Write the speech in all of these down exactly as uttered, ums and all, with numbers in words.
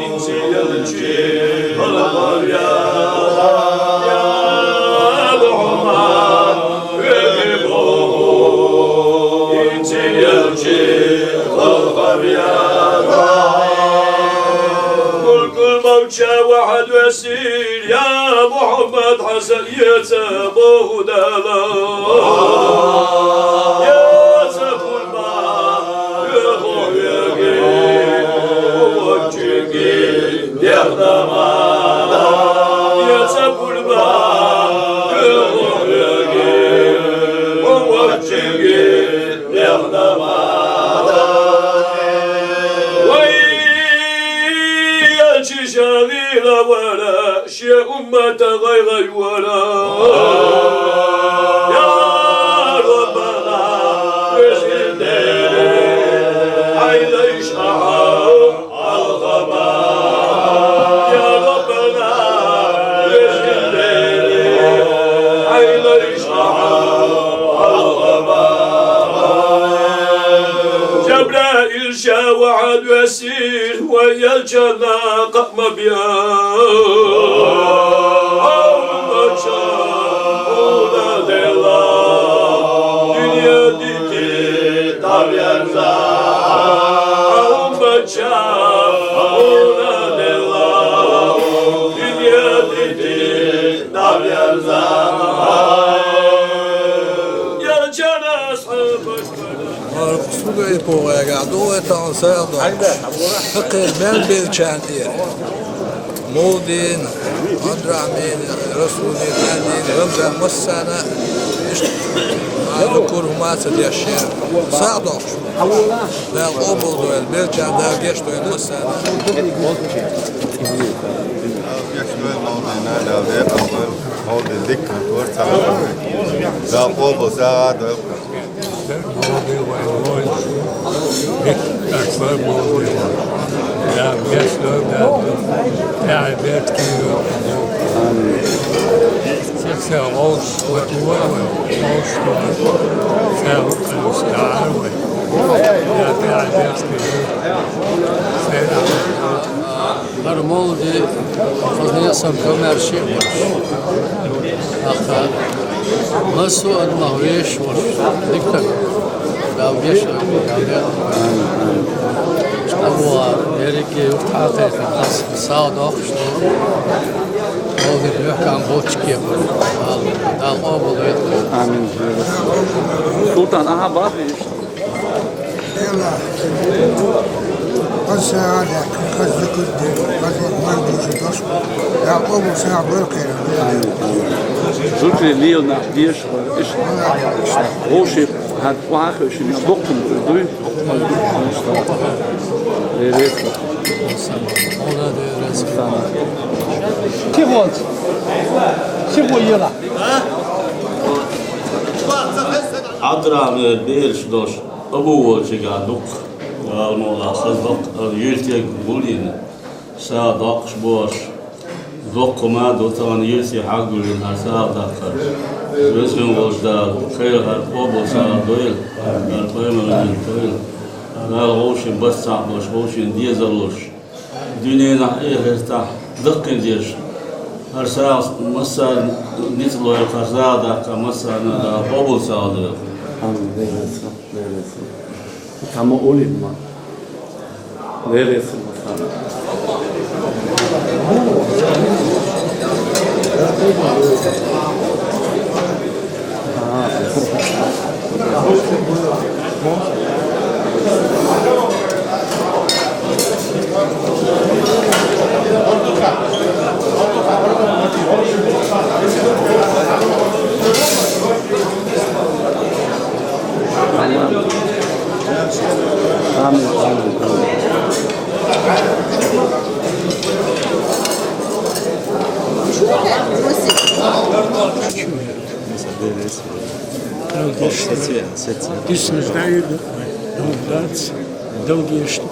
Инсиялчи халкъар я, я Мухьаммад, веги боху. Инсиялчи халкъар я. Мулкул мавча вахьад весил, я Мухьаммад Хьасан, яца боху Дала. Яца Вай, я чи шагила вара, ши уммата гъайгъай вара. Я Раббана, везгиндери, гьайлай шагьар алгъама. Я Раббана, везгиндери, гьайлай шагьар алгъама. Жабраил ша вагьд весил, ва ялчана къакъма бия. Албача, уна дела, дюнья дити, тавянза. Албача, уна дела, дюнья дити, тавянза. Ялчана асгьабаш Маркъ сугай погӀега дугӀетан сагӀдохуш. Хъе мел белчан тӀе. Мулдин, Андрахмин, Расулдин, Адин, Рамзан массана ишт. Ана курмаца дешер. СагӀдохуш. Дала къобалдойла, белчан Дала гешдойла массана. Дала къобал сагӀа дойла. Гьар мавлиди хазна ясан камер шиъ вац. Ахъа, масу адмах веш вац. Диктор. Дав веш вац. Абуа, ерриге юхтӀа хӀейхъа хас сагӀ дохуш ду. Мавлид мехкан бочке. Дал къобал вет. Амин. Султан, аха, бац веш? Ила, хаза сагӀа даккха, хаза зикр де, хаза мард дуьйцу дош. Якъубу сагӀа бара кхерам. Зикри лела нах деша вара, иштта. Вовши хӀанз вахавшина боккхун дуй? Лерес. Молодец. Тихо. Тихо ела. Адрами берш дош. Абу волчигахь дукха, Дала мукъалахь, хаза бакъ, ала юьртег гулйина, сагӀа доккхуш бохуш, доккха ма ду тахана юьртий хьагулйина хӀара сагӀа даккхар. Везан волчу Дала, кхайла хӀара къобал сагӀа дойла, хӀара пайхамаран дойла. Дала вовшийн барт цхьаъ болуш, вовшийн дезар луш. Дуьненахь, эхартахь даккхийдеш, хӀара сагӀа массарна ницкъ лойла, хӀара сагӀа даккха массарна а Дала къобал сагӀа дойла. Амин. Лерес, лерес. Тама улима. Лерес массарна. Амин, амин, амин. Чё это? Дисна ждаю, да? Долгие штуки.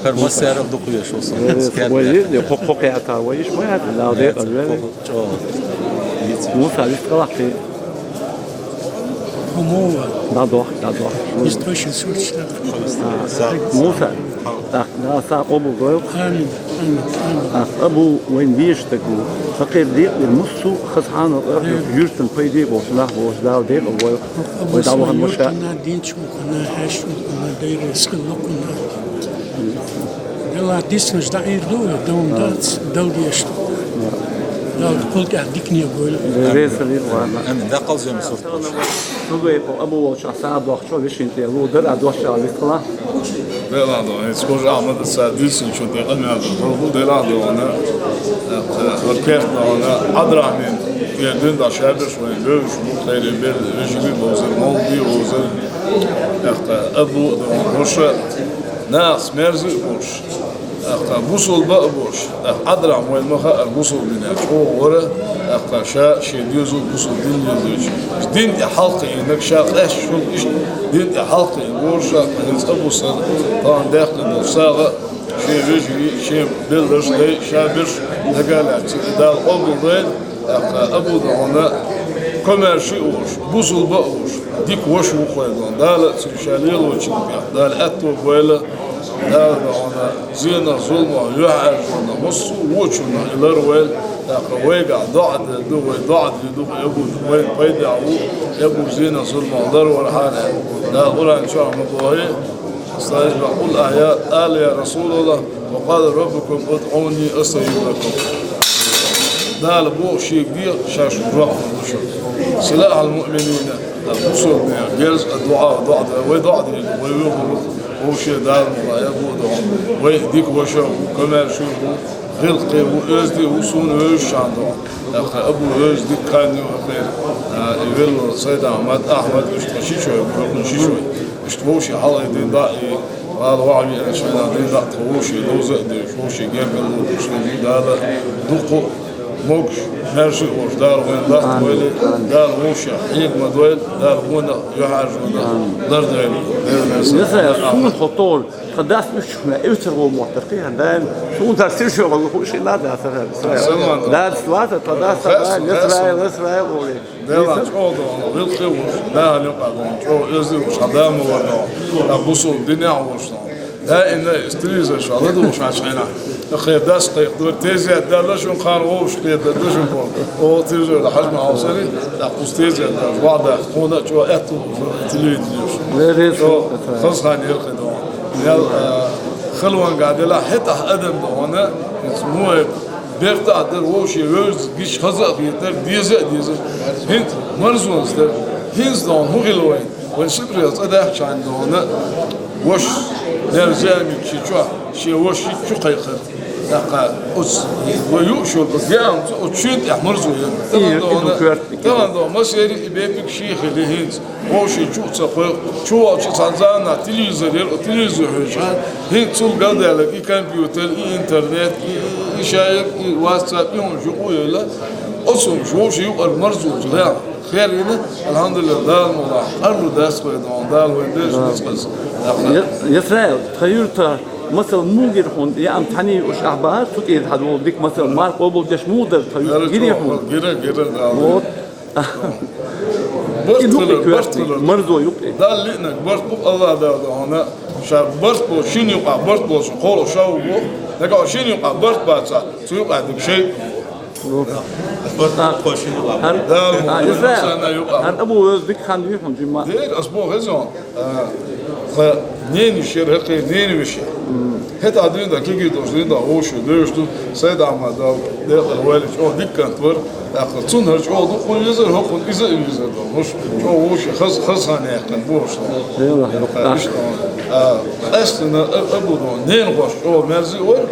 Хар массарах дукха веш ву сан. Вай, кхо-, кхо кхета вай, иш ма яц, Дала декъал вай. Муса, виш калахти. Мова. ДӀадохка, дӀадохка. Из точно сурташ дагӀа. А, Муса, тӀаккха Дала са къобал дойла. Амин, амин, амин. А, Абу вайна везаш стаг ва. Хьакхера декъалера массо а хаза хьанал а, юртана пайде а болаш нах болаш Дала декъал дойла. Абу вай дӀавахана ваша. Юртана, динчу мукъана, хьаьшачу мукъана, дайра схиллакхуна. Дала дисанаш дӀаийр ду, дан дац, дал деш. Дала кхул тӀехь дикане бойла. Веза вир варна. Амин. Дакъал зема сурт. Сугайпо Абу волча са дохчо вишин тӀе лу дар а дохча вистхала. Делан до, эц кожа Ахмад са дисин чу де амял до, бу делан до она. Ва перт до она. Адрахмин, я дин да шабиш, вай дövш, бу хайре бел, режими бозер, молби бозер. Ахта Абу до, Роша. Нахс мерза а болуш, тӀаккха бусулба а болуш, тӀаккха Ӏадрахь вай ма хаара бусулба динехь чӀогӀа вара, тӀаккха ша шен доьзал бусулба дин леладеча. Дин тӀе хьалкхиийнарг ша къаьсташ хӀума иштта дин тӀе хьалкхиийна вора ша, тӀаккха хӀинца Абу сар, тахана даьккхина долу сагӀа, шен вежарий, шен белларш дай, ша берш дага а лаьцна, Дала къобал дойла, тӀаккха Абу да хьуна комаьрша а волуш, бусулба а волуш, дика ваша ву кхойдон. Дала а цуьнан ша лелочуьнга, Дала аьтто бойла, Дала да хьуна зенах, зуламах, юьхьӀаьржонах, массо а вочунах и ларвойла, тӀаккха вайгахь доӀа дер ду, вай доӀа дер ду, Абу вайна пайдехь ву, Абу зенах, зуламах ларвархьама. Дала Къуръан чохь ма бохий, Стаиба, къул ахья, ала я Расулаллах, ва къала раббукум удъуни астаджиб лакум. Дала боху шега де, ша шуна жоп лур ду шуна. Силахьул муъминина, бусулбанех герз а доӀа, доӀа дар, вай доӀа дийр ду, вай вуьгур ву, вовше Дала мукъ лахь, я бу а доӀа. Вай дика ваша ву, комаьрша ву, гӀиллакхе ву, оьзда ву, суна вевзаш шахьан доӀа. ТӀаккха Абу вевза дика хан ю хӀокхеран, а, и велло Сайд-Ахьмад, Ахьмад, иштта ши чой бу, хӀокхун ши чой. Иштта вовше хьалхе дин дӀа а, и гӀала вахьа веана шайна дин дӀа а, тхо вовше довза а девзаш, вовше гергарло а деш, Дала дуккха а могуш, маьрша а волуш, Дала вайна латта войла, Дала вовше хьега ма дойла, Дала вонах, юьхьӀаьржонах лардойла. Дела мел са. Ясай, суна тхо тохур, тхан дас уьш чухна эвтар гӀо моттар кхин, даим суна тар сиршо гӀо хууш хилла дацара. Салман. Дас ваца, тхан дас, Ясай, Ясай, Ясай, гӀо. Делан чӀогӀа догӀу, гӀиллакхе ву, нахана юкъа догӀу, чӀогӀа оьзда ву, хьан да ма вара догӀу, хьан бусулба динехь ву шуна. Даимна иза телевизор чохь ладугӀуш Ӏачу хьайна. Кхин дас кхайкхадора, тезет даьлла шуна, кхана вовшах кхетарда шуна боху. Оха телевизор хьажа ма хьовсари, тӀаккха кхуза тезет даьлла, вахьа даьлла, тхуна а чӀогӀа аьтту телевидение ю шуна. ЧӀогӀа хаза хан яра кхин догӀу. Мел, а, халонга делахь, хӀетахь адам догӀу, иза муха Бертахь дара вовше вевза гича хаза а хетара, деза а дезара. ХӀинца марзонца дара. ХӀинца догӀу хӀун хилла вайн? Вайн Сибрехь цӀа даьхча хьайна догӀу, ваша, нерза а миччи чохь, шен ваша чу кхайкхара. ТӀаккха оцу вай юуш йолу деамца оцу чуьнан тӀехь марзо яра. Тахана догӀу, тахана догӀу, масери и бепиг ший хили хӀинца. Вовшийн чу а ца кхойкху, чу волчу цхьана заманахь телевизор яра, телевизор хьоьжуш, хӀинца цул галдаьлларг и компьютер, и интернет, и, и, и шайерг, и WhatsApp, и хӀумаш юкъа а йойла. Оцу хӀумаш вовшийн юкъара марзонаш лаьа. Хер йина, алхьамдулиллахӀ, Дала мукъ лахь, къарло дац вай догӀу, Дала вайн деза ницкъаза. Я-, Ясраил, тхан юьртахь, масала, муха гира хьуна, яа цхьаьний уьш ахь бахара, цу тӀера хьан волу дика, масала, марха къобалдеш муха дара тхан юьртахь? Гирий хьуна? Гира, гира, Дала. Вот. И барт хилар, барт хилар. Марзо юкъе. Далла лиънарг барт бу, АллахӀ Дала ду хьуна, ша барт бо, шина юкъахь барт болчу кхоалгӀа ша ву боху, нагахь шина юкъахь барт бацахь, цу юкъахь дика шайтӀа ву. Барт бо, шина юкъахь. Дала ву, а, Израиль, хӀара Абу вевза дика хан вуьйхьун жимма. Дера, ас боху хезон. А, тхан ненаш яра хӀокхеран ненавеш яра. ХӀетахь дуьйна дан, кегий долуш дуьйна дан, вовшийн девзаш ду, Сайд-Ахьмад Дала декъала войла, чӀогӀа дика кӀант вара, тӀаккха цунна хӀара чӀогӀа дукха везара, хӀокхунна иза а везар ду. Муш, чӀогӀа вовшийн хаза, хаза хан яьккхина бохуш ду. ТӀаккха иштта, а, къаьстина а, Абу ду, ненахоша чӀогӀа мерза а вара,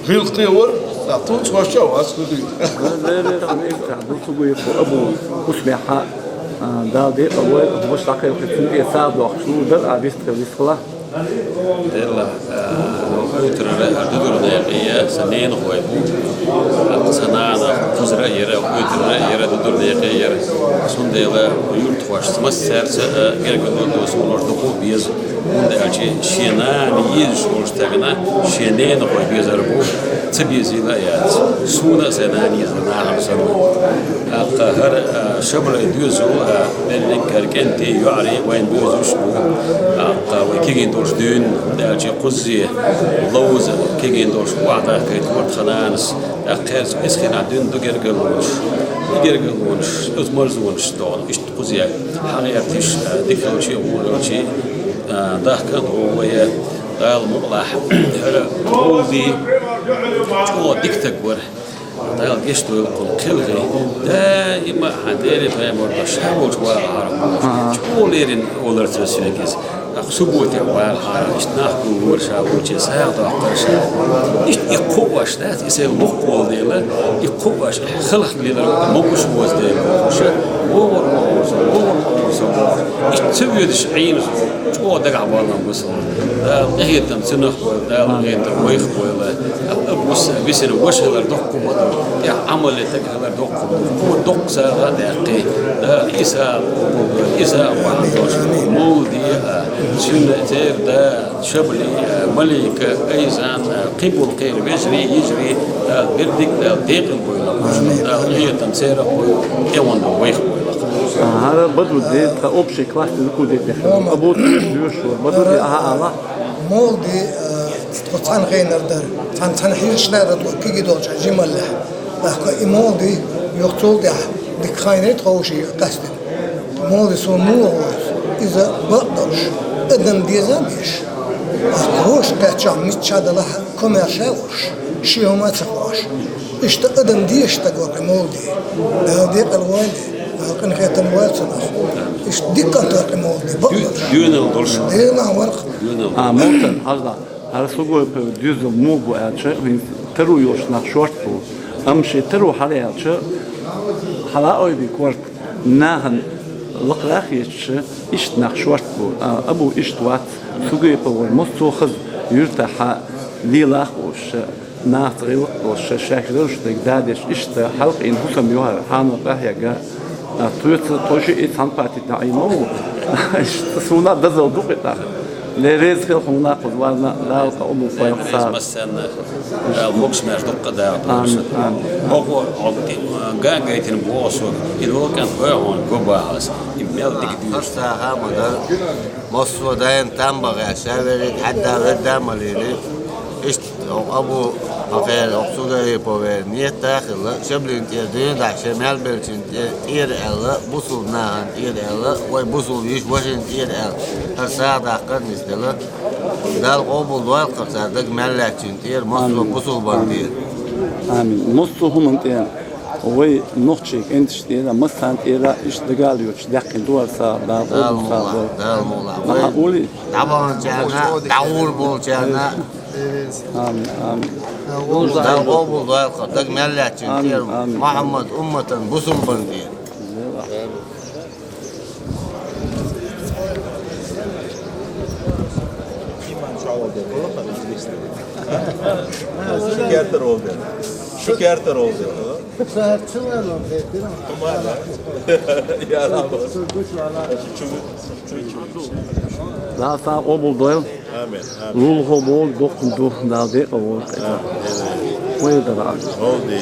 гӀиллакхе а вара, тӀаккха тхуна цхьа а вац хӀуьлий. Ле, ле, ле, ле, ле, ле, ле, ле, ле, ле, ле, ле, ле, ле, Дала декъала войла, ваша дӀакхайкхина, цунна тӀе сагӀа дохкуш, ну, дар а вистхила, вистхила. Делла, а, оьтарара, а, дудур декъе я, сан ненахой бу. А, сан нана кхузара а яра, оьтарара а яра, дудур декъе яра. Цундела юьртахошца массаьрца, а, гергарло досуш дукха беза. ХӀунда аьлча шен нана езаш волча стагана шен ненахой безар бу, ца безийла а яц. Суна а сайн нана езар нахана санна. ТӀаккха хӀара, а, Шабалай доьзал, а, берригаш хӀара кӀентий, йоӀарий вайна боьзуш бу. ТӀаккха вай кегийна долча дуьйна, хӀунда аьлча кхузза ловза кегийна долча вахьдахкайтар тха нанас. ТӀаккха кхерца эсхина дуьйна ду гергарлонаш, и гергарлонаш, из марзонаш догӀу. Иштта кхуза хьагӀерташ, а, дика хилча а, вон хилча а, дахкан гӀо вай, Дала мукъалахь. ХӀара Мовлади чӀоагӀа дика стаг вар. Дала гешт дойла кхунна кхелхи. Даима а Деле пайхамар ша волча вагӀахьара. ЧӀоагӀа леррина олар ца соьга из. ТӀаккха субботе вагӀахьара, иштта нах гуллора ша волча, сагӀа доаккхара ша. Иштта и кхоъ оаш дац, и сел мукъа вола дела, и кхоъ оаш халахка лелар могуш воз дела, ша вогӀар, вогӀар со, вогӀар, вогӀар со. Иштта ца воьдуш Ӏийна со, чӀоагӀа дагахь баллам ба со. Дала къахетам цунах бойла, Дала къахетам вайх бойла. Вис-, висина ваша хилар доккха ма ду, тӀехьа Ӏамал е стаг хилар доккха ду. Кхо доккха сагӀа а даьккхе, Дала и сагӀа къобал дойла, и сагӀа бахьан долаш Мовлади а, цуьнан церан да, Шабали а, Малика, Айзан а, кхыбола кхеран вежарий, йижарий, Дала берригаш Дала декъала бойла. Дала къахетам церах бойла, тӀехьа вайх бойла. А, хӀара Бадрудин тха общий классе дукха де тӀехьа. Абу доьшур, Бадрудин, аха, ала. Мовлади, э, тхо цхьана хенара дара. Цхьана, цхьана хьежаш лаьрра тхо кегий долча жималлехь. ТӀаккха и Мовлади юха цул тӀехьа дика хайнай тховший къаьстина. Мовлади сона муха вовз? Иза бакъдолуш, адам деза а дезаш. ТӀаккха вовшах кхетчахь, мичча далахь а комаьрша а волуш, шен хӀума а ца хоаш. Иштта адам дезаш стаг вара кху Мовлади. Дала декъала войла, Дала къинхетам бойла цунах. Иштта дика кӀант вара кху Мовлади, бакъдолуш. Доьналла долуш. Доьналла вара кху. А, Мовлади, хьажал. ХӀара Сугойпов доьзал муха бу аьлча, вайн таро йолуш нах шорта бу. Амма шен таро хьалаьлча, хьала а ойла корта, нахана лакхара а хеташ, иштта нах шорта бу. А, Абу иштта вац, Сугойпов вара массо а хаза юьртахь лелаш а волуш, нахаца гӀиллакх а долуш, шаьш лараш дерг дадеш, иштта хьалкъийна хӀусам ю хӀара, хьанал къахьегна. А, тхоьца тхо шиъ цхьана патте дӀаийна ма ву. Иштта суна а дозалла ду кхин тӀаккха. Ле, реза хила хьуна кхуза варна, Дала къобал дойла. Реза массарна, Дала могуш-маьрша дуккха а даккха. Амин, амин. Бохо, хьо ган гайтина боху сога, и локан хӀой хьуна го бахьалас, и мел дика дуьйцу. Хьо сагӀа ма дара, массо а дайна там бахьа, ша верриг хьадда верда а ма лели. Иштта Абу, хьо кхера, хьо Сугойповера нийят а хилла, Шаблин тӀера дуьйна дахьа шен мел беллачун тӀе-, тӀера аьлла, бусулба нахана тӀера аьлла, вай бусулба йиша-вашана тӀера аьлла, хӀара сагӀа даккхар нисделла. Дала къобал дойла кхара цара дага мел лаьттачун тӀера, массо а бусулбан тӀера. Амин. Массо а хӀуман тӀера. Вай нохчий кӀенташ тӀера, массарна тӀера иштта дагал йоцуш даьккхина ду хӀара сагӀа, Дала къобал сагӀа дойла. Дала мукъалахь. Дала мукъалахь. Вай дӀабаханчарна, дӀагӀур болчарна. Амин, амин. Дала къобал дойла кхара дага мел лаьттачун тӀера, амин, амин. Мухьаммад умматан, бусулбан тӀера. Шу кертара волу дела. Шу кертара волу дела. Дала сагӀа къобал дойла. Амин, амин. Лулахо бохург доккха ду, Дала декъала войла. Амин. Вай дара. Мовлади,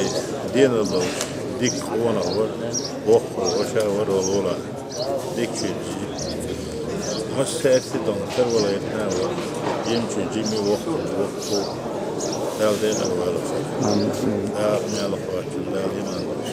динал долуш, дика къонах вара, воккха вара, ваша вара, вала вала. Дика шуьйра. Массаьрца дон карвала яхна вара. Жимчу жима, воккху воккху. Дала декъала войла. Амин. Дала мел кхочун, Дала иман долуш.